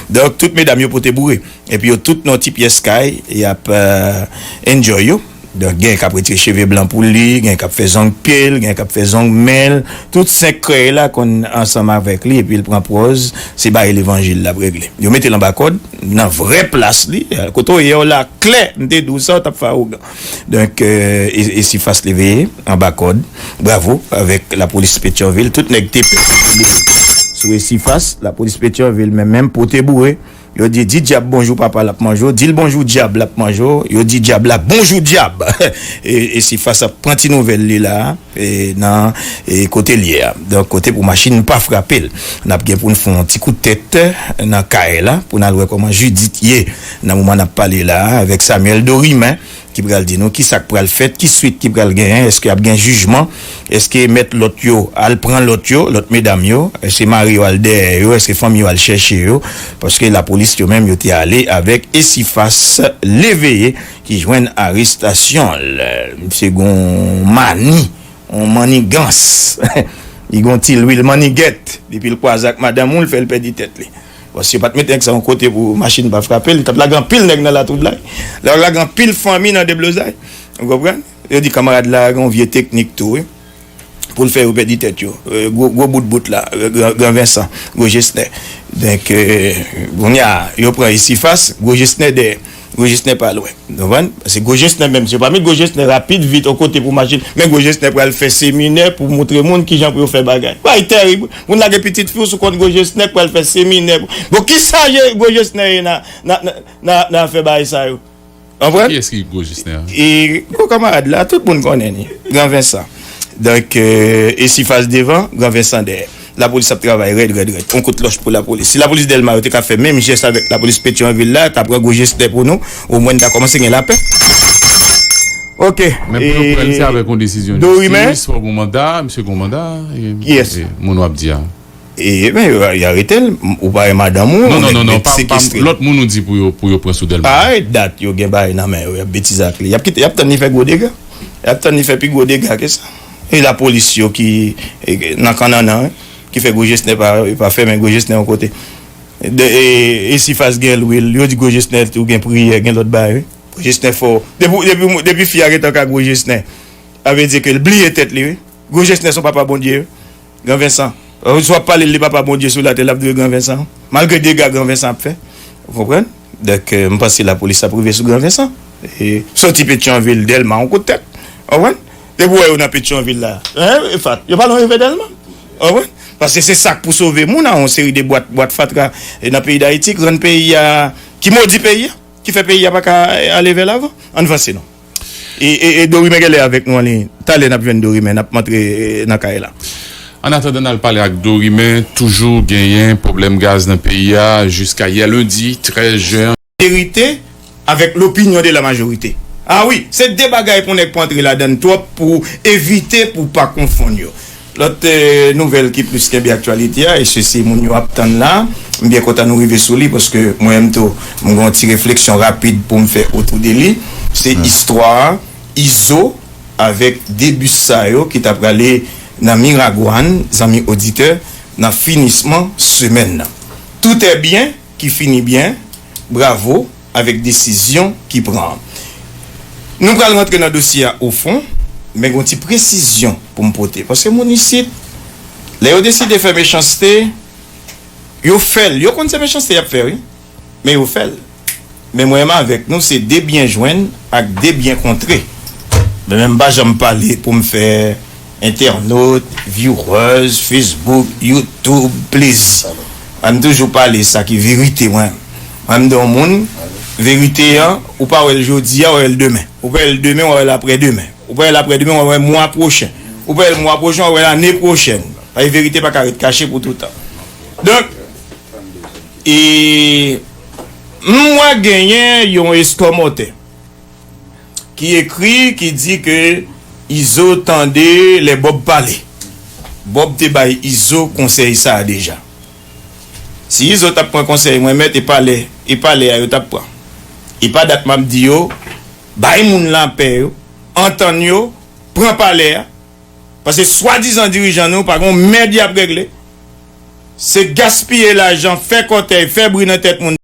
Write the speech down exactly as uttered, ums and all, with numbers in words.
Donk, tout medam yo pote boure. Epi yo tout nan ti pyès kay, y ap enjoy yo. Donk, gen k ap retire cheve blan pou li, gen k ap fè zong pye l, gen k ap fè zong men l. Tout senk krèy la konn ansanm avèk li, epi l pran pòz, se bay levanjil l ap regle. Yo mete l anba kòd, nan vrè plas li, kote w ye w la klè, m te di w sa, w t ap fè awogan. Donk, e, e, Esifas leve anba kòd. Bravo avèk lapolis Petyonvil. Tout nèg te pè sou Esifas. Lapolis Petyonvil, men menm pote boure. Yo di, di dyab bonjou papa, l ap manje w. Di l bonjou dyab, l ap manje w. Yo di dyab la, bonjou dyab. E, Esifas ap pran ti nouvèl li la, e, nan, e, kote l ye a. Donk, kote pou machin pa frape l. N ap gen pou n fè yon ti kout tèt nan kay la, pou n al wè kòman Judith ye nan moman n ap pale la, avèk Samuel Dorimen, ki pral di nou ki sa k pral fèt, ki swit ki pral genyen, èske ap gen jijman, èske mèt lòt yo al pran lòt yo, lòt medam yo, èske mari yo al dèyè yo, èske fanmi yo al chèche yo, paske lapolis yo menm yo te ale avèk Esifas Leveye ki jwenn arestasyon l. Misye gon mani, yon manigans. Li gon ti lwil manigèt. Depi l kwaze ak madanm ou, l fè l pèdi tèt li. Bon, si yo pa t mete nèg sa yon kote pou machin pa frape l, li t ap lage anpil nèg nan latwoublay. Li t ap lage anpil fanmi nan deblozay. Ou konprann? Yo di kanmarad la gen yon vye teknik tou, wi. Pou l fè yo pèdi tèt yo. E, gwo, gwo bout bout la, e, Gran, Gran Vensan, Gwo Jesnè. Donk, e, kounye a, yo pran Esifas, Gwo Jesnè dèyè. Gwo Jesnè pa lwen. Ou konprann? Paske Gwo Jesnè menm, si yo pa met Gwo Jesnè rapid, vit, yon kote pou machin, men Gwo Jesnè pral fè seminè pou montre moun kijan pou yo fè bagay. Bagay tèrib. Moun lage pitit fi w sou kont Gwo Jesnè k pral fè seminè. Bon, kisa je, Gwo Jesnè ye nan, nan, nan, nan, nan afè bagay sa yo? Konprann? Kiyès ki Gwo Jesnè a? E, gwo kanmarad la, tout moun konnen li. Gran Vensan. Donk, e, Esifas devan, Gran Vensan dèyè. Lapolis ap travay rèd, rèd, rèd. On kout lòch pou lapolis. Si lapolis Dèlma yo te ka fè menm jès avèk lapolis Petyonvil la, ta pran Gwo Jesnè pou nou, omwen n ta kòmanse gen lapè. Ok. Men pou yo pran l, se avèk yon desizyon jistis, fò gon manda, misye gon manda, e, e, moun w ap di a. E, men, yo, yo arete l, ou pa wè madanm ou, non, non, non, non, pa, pa, sekestre. Lòt moun ou di pou yo, pou yo pran sou Dèlma. Ay, dat yo gen bagay nan men yo, y ap betize ak li. Y ap kite, y ap tann li fè gwo dega. Y ap tann li fè pi gwo dega ke sa. E lapolis yo ki, e, nan kannannan, wi, ki fè Gwo Jesnè pa, pa fèmen Gwo Jesnè yon kote. De, e, Esifas gen lwil, yo di Gwo Jesnè tou gen priyè, gen lòt bagay, wi. Gwo Jesnè fò. Depi, depi, depi fi a gentan ka Gwo Jesnè, sa vle di ke l bliye tèt li, wi. Gwo Jesnè se yon papa Bondye, wi. Gran Vensan. Ou si w ap pale l de papa Bondye sou latè, l ap di w Gran Vensan. Malgre dega Gran Vensan ap fè. Ou konprann? Donk, e, m panse lapolis ap rive sou Gran Vensan. E, soti Petyonvil, Dèlma, yon kout tèt. Ou konprann? Depi w wè yo nan Petyonvil la. Hein, e fat. Yo pa lwen rive Dèlma. Ou konprann? Paske se sa k pou sove moun nan yon seri de bwat, bwat fatra, e, nan peyi Dayiti, k rann peyi a, ki modi peyi a, ki fè peyi a pa ka, e, ale vè lavan. Ann vanse non. E, e, e Dorimen genlè avèk nou an liy. Talè n ap jwenn Dorimen, n ap antre, e, nan kay la. Annatandan n al pale ak Dorimen, toujou genyen pwoblèm gaz nan peyi a jiska yè lendi trèz jen an. Verite avèk lopinyon de la majorite. A wi, se de bagay pou nèg pa antre ladann twòp pou evite pou pa konfonn yo. Lòt, e, nouvèl ki plis kenbe aktyalite a, e se, se moun yo ap tann la. M byen kontan nou rive sou li, paske mwen menm tou, m gen yon ti refleksyon rapid pou m fè otou de li. Se istwa Izo avèk de bis sa yo ki ta prale nan Miragwàn, zanmi oditè, nan finisman semèn nan. Tout est bien qui finit bien, bravo avèk desizyon ki pran an. Nou pral rantre nan dosye a ofon, men gen yon ti presizyon pou m pote. Paske moun isit, lè yo deside fè mechanste, yo fè l. Yo konn se mechanste y ap fè, wi. Men yo fè l. Men mwen menm avèk nou, se de byen jwenn ak de byen kontre. Men, men m pa janm pale pou m fè entènot, viewers, Facebook, YouTube, plezi. Mwen, m toujou pale sa ki verite, mwen. Mwen, m di yon moun, verite an, ou pa wè l jodi a, ou wè l demen. Ou pa wè l demen, ou wè l aprè demen. Ou pa wè l aprè demen, ou wè mwa pwochen. Ou pa wè l mwa pwochen, ou wè l ane pwochèn. Paske verite pa ka ret kache pou toutan. Donk, e, m wè genyen yon eskòmòtè ki ekri, ki di ke Izo tande lè Bob pale. Bob te bay Izo konsèy sa a deja. Si Izo t ap pran konsèy mwen, mèt, e palè, e palè a yo t ap pran. E pa dat m ap di yo, bay moun lapè yo, antann yo, pran palè a. Paske swadizan dirijan nou pa gen yon mèd y ap regle. Se gaspiye lajan, fè kòtèy, fè bri nan tèt moun.